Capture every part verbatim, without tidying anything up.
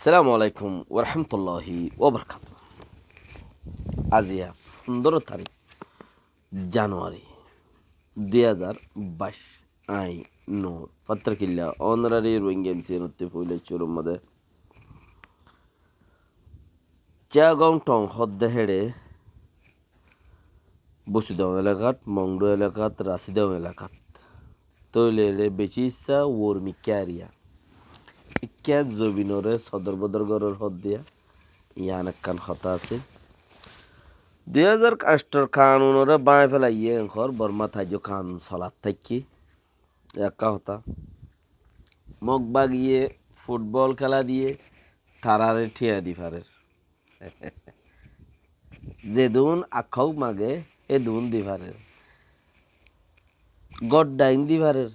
Assalamu alaikum warahmatulláhi wabarakátuhu. Aziya fundóro tarík januwari dui házar báic. Añí Nur Fattarkilla, ónorari Rohingya M C N ottú foila cúrur mazé Chittagong Town hoódde héçe Busidong elakát, Mongdu elakát, Rasidong elakát. Tóile ere beci issá uor mikká eriya. Ikká zobinoré sodor bodor gorór hoóddiya, yián ekkán hotá asé. Dui házar añctor kanunoré báñgi felaiyé, enkor Bormát aijjó kanun solat táikke. Ekká hotá. Mog bagiye futbol kéla diye, taráre thiañ di farer. Zedún akká mage, edún di farer. Gór dhain di farer.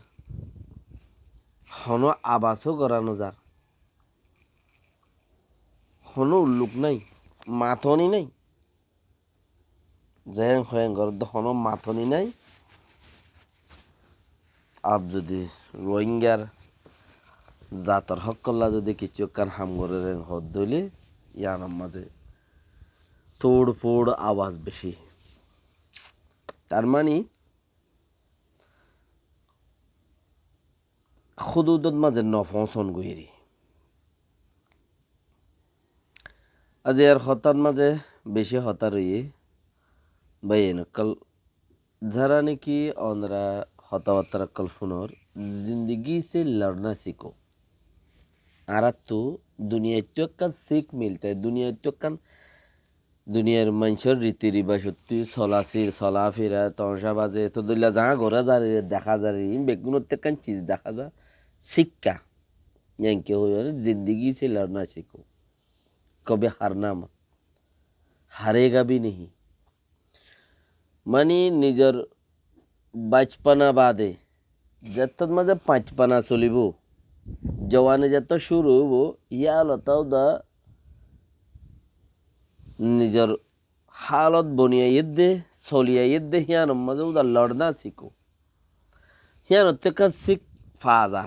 Honó abasó gorá nozar. Honó ulluk nái, matoni nái. Zeén hoó eén goródde honó matoni nái. Ab zodi Rohingyar zator hókolla zodi kissú ekkán ham gorér eén hoódde óile, yiánor mazé tóoड़-fóoड़ abas beci. Tar mani, húdudot mazé nofóñsongói eri. Aijjar hotár mazé beci hotá roiyé, báiyain ókkol, zará niki onora hotábattar ókkol fúnor, zindigi se lorna siko. Añáráttu duniyaittú ekkán sik milta hé, duniyaittú ekkán duniyair maincór riti ribacottú sola si-, sola fira, tomacá baze, eto dóilla zañá gorá zar, dehá zar, iín beggúnottú ekkán ciz dehá za, sikká. Yánkí hoiyóre zindigi se lorna siko. Kabi harna mat. Harega bhi nahi. Mani nizor bacpana bade, zettót mazé fañcpana solibó, jowani zettót cúru óibo, yíalot óuda nizor halot boni aiyédde, soli aiyédde, híyanor mazé óuda lorna siko. Híyanottú ekkán sik faa za.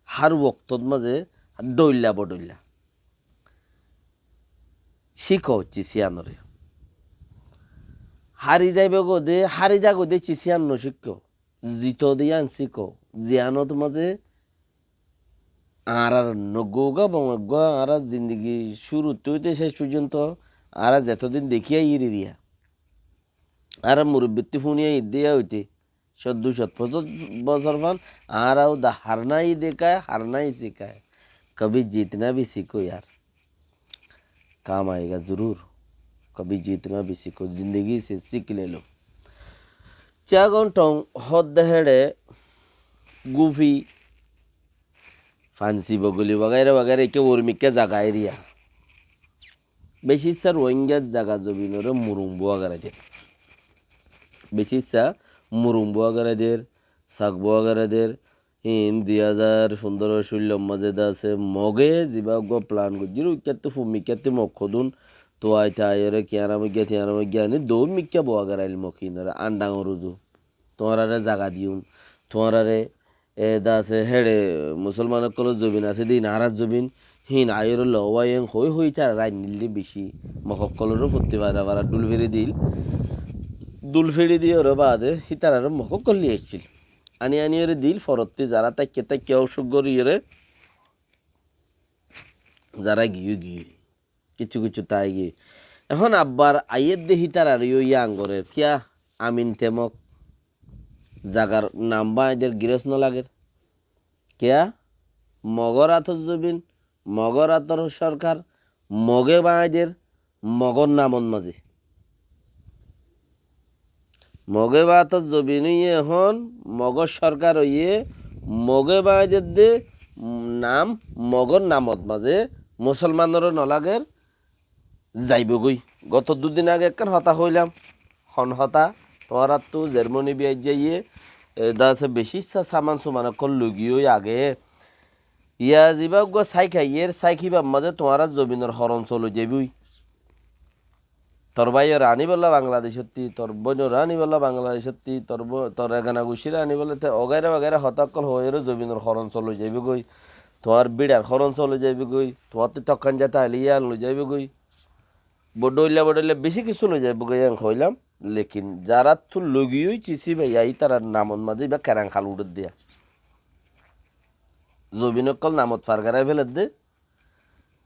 Hár woktót mazé dhoilla bodhoilla. Cíko ciz yíanoré. Hári zaibogói de, hári zagói de ciz yían nocíkko. Zito de yían cíko. Ziyánot mazé añárar noggúa bongóggúa añárar zindigi cúruttú óite céc foijjonto añára zetodin dekí aiyír eriya. Añárar murubbittú fúni aiyír de yá óite códdo cót bosór, bosór fán, añára óuda harnái dekáy, harnái sikáy. Kabhi jitna bhi sikho yaar. Kam ayega zarur. Kabhi jitna bhi sikho. Zindagi se sikh le lo. Chittagong Town hoódde héçe Gufi, Fansi Bogoli wagaira wagaira ekká uormikká zaga eriya. Beci issá Rohingya zaga zobinoré Murung bua gorai der. Beci issá Murung bua gorai der, Sak bua gorai der. Hín dui házar fundoro cúllor mazé de asé Moge zibá uggúa plan goijjíl, uikkáttú fummikkáttu Mog hodún, tuai taiyoré kiyára moigga, tiyára moigga, ani dour mikká bua gorail Mog hínoré, Andangor uzu. Tuáñrare zaga diyum, tuáñrare e, de asé, héçe Musolman ókkolor zobin asé de, iín añárar zobin, híin aiyóre lowai en hoi hoi tarare ainnilde beci. Mog ókkoloré fottí fara fara dhul feri dil. Dhul feri diyóre baade hítarare Mog ókkol loi aiccíl. Ani aniyóre dil, forottí zará táikke táikke ócuk goríyoré zará giyói giyói. Kissú kissú táigiyói. Ehón abbar aiyédde hítarareyó yián gorér. Kiyá? Amin te Mog. Zagar nam báñgi der, girós no lager. Kiyá? Mogor átor zobin, Mogor átor sorkar, Moge báñgi der, Mogor namot mazé. Moge báñgi der zobin óiye ehón, Mogor sorkar óiye, Moge báñgi der de nam, Mogor namot mazé, Musolmanoré no lager, zaibói goi. Goto dui din age ekkán hotá hoilam, hon hotá, tuáñrattú Jermoni biyait zaiyé, e, de asé beci issá saman suman ókkol loi giyói age, Yá zibá uggúa sáik aiyér, sáik híbar mazé tuáñrar zobinor horon soloi zaibói. Tor báiyoré aníbolla Bangladecótti, tor bóinoré aníbolla Bangladecótti, tor bó-, tor egana guccíre aníbolla, te ogaira bagaira hotá ókkol hoóiyoré zobinor horon soloi zaibói goi. tuáñr bíçar hóron soli zaibói goi, tuáñttú tokkán zata ailé yían loi zaibói goi. Bodhoilla bodhoilla bicí kissú loi zaibói goi, yían hoilám. Lekin zaráttu loigiyói cíci baiya ítarar namot mazé íba kerang hal uçédde. Zobin ókkol namot fargarai féledde.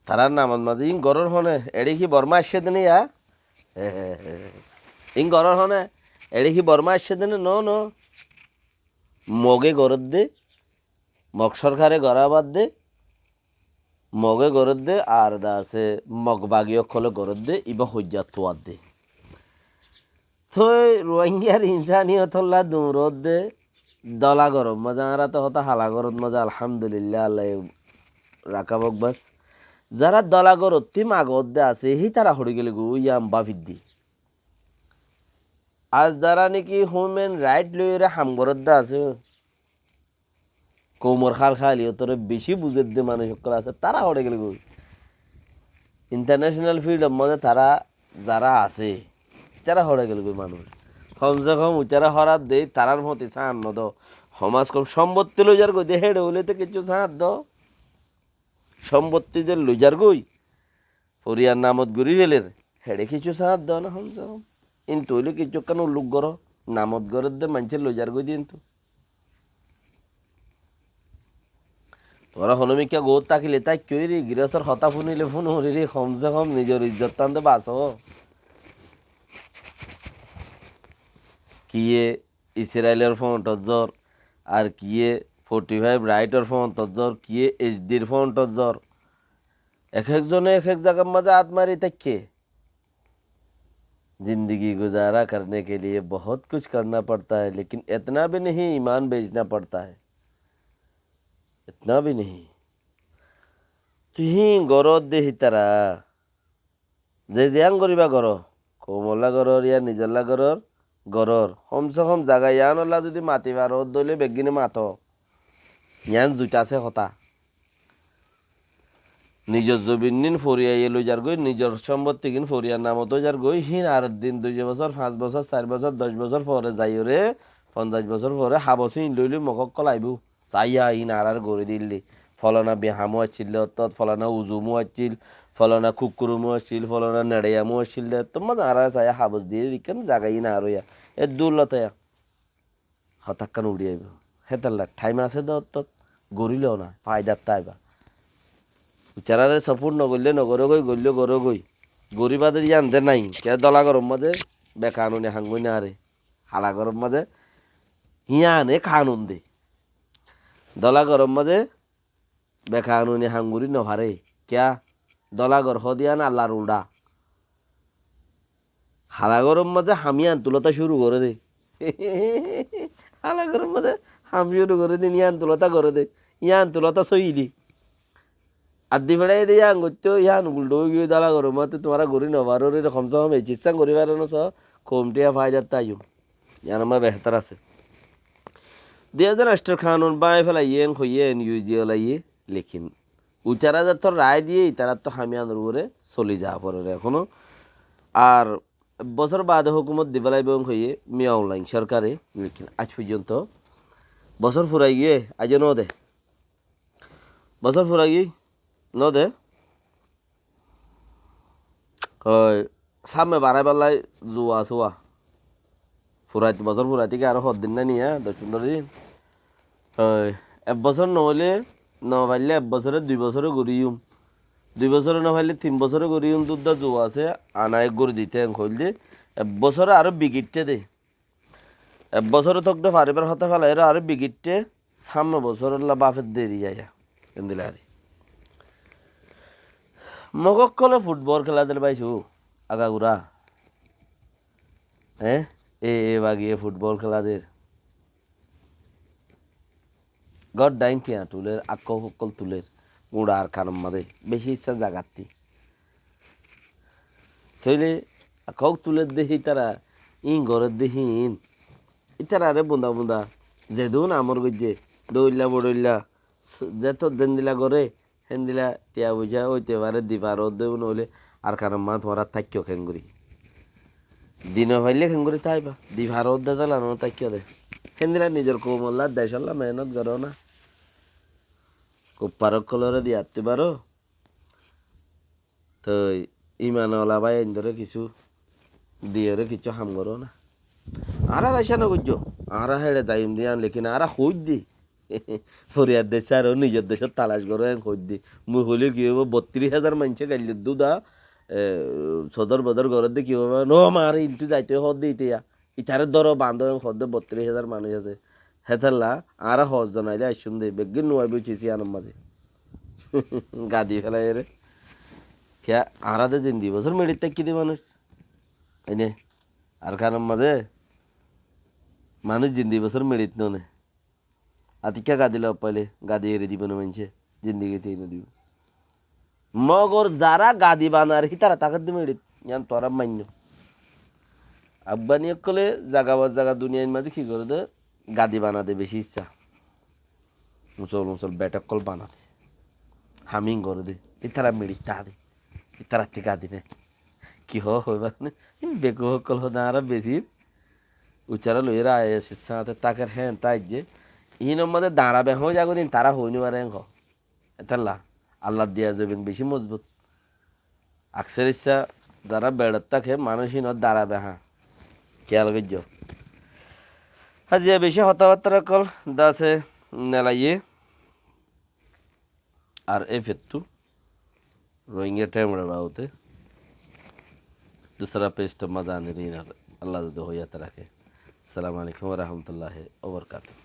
Tarár namot mazé ín gorór hone, eçé ki Bormá aiccé dé né yá? Ín gorór hone, eçé ki Bormá aiccé dé né? No, no. Moge gorédde, Mog sorkare gorábadde, Moge gorédde, ar de asé Mog bagi ókkole gorédde, íba hoijjá tuadde. Toi Ruáingar insaniyotolla duñródde, dola gorot mazé, añára to hotá hala gorot mazé, alhamdulillah, Allah raká bok bas. Zará dola gorottí magoddé asé, hítara hoçé gele goi, yían báfiddi. Ar zará niki human right loiyóre ham goródde asé, koumor hál haliyotoré bicí buzédde manúic ókkol asé, tará hoçé gele goi? International field or mazé tará zará asé, tará hoçé gele goi manúic? Hom se hom uitará hóraf de, tarár foti sáñt no do. Hom se hom sombotti loizar goi de, héçe óile to kessú sáñt do. Sombotti de loizar goi, foriyar namot gorí féler, héçe kessú sáñt do na, hom se hom. Intu óile kessú ekkán ulluk goró, namot gorédde maincé loizar goi de intu. Tuáñra honómikká goót tákile táikko ri, giróstor hotá fúnile fúno ri, hom se hom nizor izzot tán de basó. Kiyé Israilor fóntot zor, ar kiyé forty five raitor fóntot zor, kiyé H D r fóntot zor. Ek ek zone ek ek zagar mazé át mari táikke. زندگی گزارا کرنے کے لیے بہت کچھ کرنا پڑتا ہے، لیکن اتنا بھی نہیں ایمان بیچنا پڑتا ہے۔ اتنا بھی نہیں۔ Tuñí goródde hítara. Ze ziyán goríba goró, koumolla gorór, yá nizolla gorór, gorór. Hom se hom zaga yíanolla zodi mati faro, dóile beggíne mato. Yían zuit asé hotá. Nizor zobinnín foriyaiye loizar goi, nizor sombottigín foriyar namot óizar goi, híin ar din dui bosór, fañs bosór, sair bosór, doc bosór fore zaiyóre, fonzaic bosór fore habos híin loiloi Mog ókkol aibó. Saiya, iín añárar gorí dil de. Folana Bihamó accíl de ottót, folana Uzumó accíl, folana Kukkurumó accíl, folana Neçeyamó accíl de ottót, mazé añárar saiya habos diyé de, ikkán zaga iín añárar óiya. E dúr lotaiya. Hotákkan uçí aibó. Hétolla thaim asé de ottót, gorí lona, faidat táiba. Itarare soport nogoillé nogorógoi, goillé gorógoi. Gorí bader yían de nái, ke dola goror mazé bekanuni hangoi no fare. Hala goror mazé híyane kanun de. Dola goror mazé bekanuni ham gorí no fare. Kiyá? Dola gor hoó de yían Allar uldha. Hala goror mazé ham yían tulóta cúru goré de. Hala goror mazé ham cúru goré de, yían tulóta goré de. Yían tulóta sóiyi de. Ar di feçáiye de yían goittó, yían uldha ói giyói, dola goror mazé tuáñra gorí no farór, ere hom se hom ei ciz sán gorí faró no só, koum thiya faidat táiyo. Yían ammá behétor asé. Dui házar añcthor kanun báñgi félaiye, en hoiyé, en yu ji olaiyé, lekin uitará zeto rai diyé, itaráttu ham yíanor uore soli za forer ekhono. Ar ek bosór baade hókumot di félaibo, en hoiyé, Min Aung Hlaing sorkare, lekin aij foijjonto bosór furai giyé, aijjó no de. Bosór furai giyé, no de. Ói, sámme baráibar lá zuwa súwa. Furait, bosór furait ki aró hoddin nái niya, doc fundoro din. Ói, ek bosór no óile, no faille ek bosóre, dui bosóre gorí yum. Dui bosóre no faille tin bosóre gorí yum, dudda zuwa asé, ana ek gorí dite en hoil de. Ek bosóre aró bigitté de. Ek bosóre tók de faribar hotá félai, ere aró bigitté, sámme bosórolla báfer deri yaya. Endilla ari. Mog ókkole futbol kéla der báisu, agagura. Hé? E, e bagiye futbol kéla der. Gór dhain thiañ tuler, akkók ókkol tuler, guñça Arkanor mazé, bicí issá zagattí. Tóile akkók tuler de hítara, iín gorér de híin. Ítarare bunda bunda, zedún amor goijjé, dhoilla bodhoilla, s-, zeto zendilla goré, héndilla thiañ foicá óite fare, di faro de, noóile Arkanor mazé tuáñra táikko keéngorí. Di no faille keéngorí táiba, di faro de, táila no táikko de. Héndilla nizor koumolla, decólla mehénot goró na. Kuffar ókkolóre diyattú baró. Toi iman ola báiyaindóre kissú diyóre kissú ham goró na. Añára raisa no goijjó. Añára héçe zaiyum de yián, lekin añára hoóidde. Foriyar decá aró nizor decót talac goró en hoóidde. Mui hoilé ki óibo, bottiríc házar maincé gaillór dé, sodor bodor gorédde ki óibo, no, añáre intú zaito hoódde íte ya. Itaré dóro, bañdó, en hoódde bottiríc házar manúic asé. Hétolla añára hoózzon ailé aiccúm de, beggín no aibóu cis yíanor mazé. Gadi félaiyóre. Kiyá, añára de zindigi bosór meçit táikki de manúic. Ene, Arkanor mazé manúic zindigi bosór meçit no né. Atikká gadi loi faile, gadi eri dibo né maincé, zindigi tei no dibo. Mogor zará gadi banar, hítara táke de meçit, yián tuáñra mainno. Afgani ókkolé zaga ba zaga duniyair mazé ki goré de, gadi bana de beci issá. Musol musol beth ókkol bana de. Haming goré de, hítara meçit táke de, hítarattú gadi né. Ki hoó, hoibar né? Bekuf ókkol hoó de añára beci. Ucára loiyóre I S I r sáñte táker, héen táijje. Iínor mazé dañra beháñ ói zagói de, tará hoói no fare, héen hoó. Etálla Allar diya zobin beci mozbut. Akser issá zará beçot táke, manúic iínor dañra beháñ. Kiyal goijjó. Aziya beci hotábattar ókkol dase nelaiyé. Ar éi fettú Rohingya thémera baabute dusra pestó mazé aní rin ar Allah zodi hoiyat raké. Assalamu alaikum wa rahmatullahi wa barakatuhu.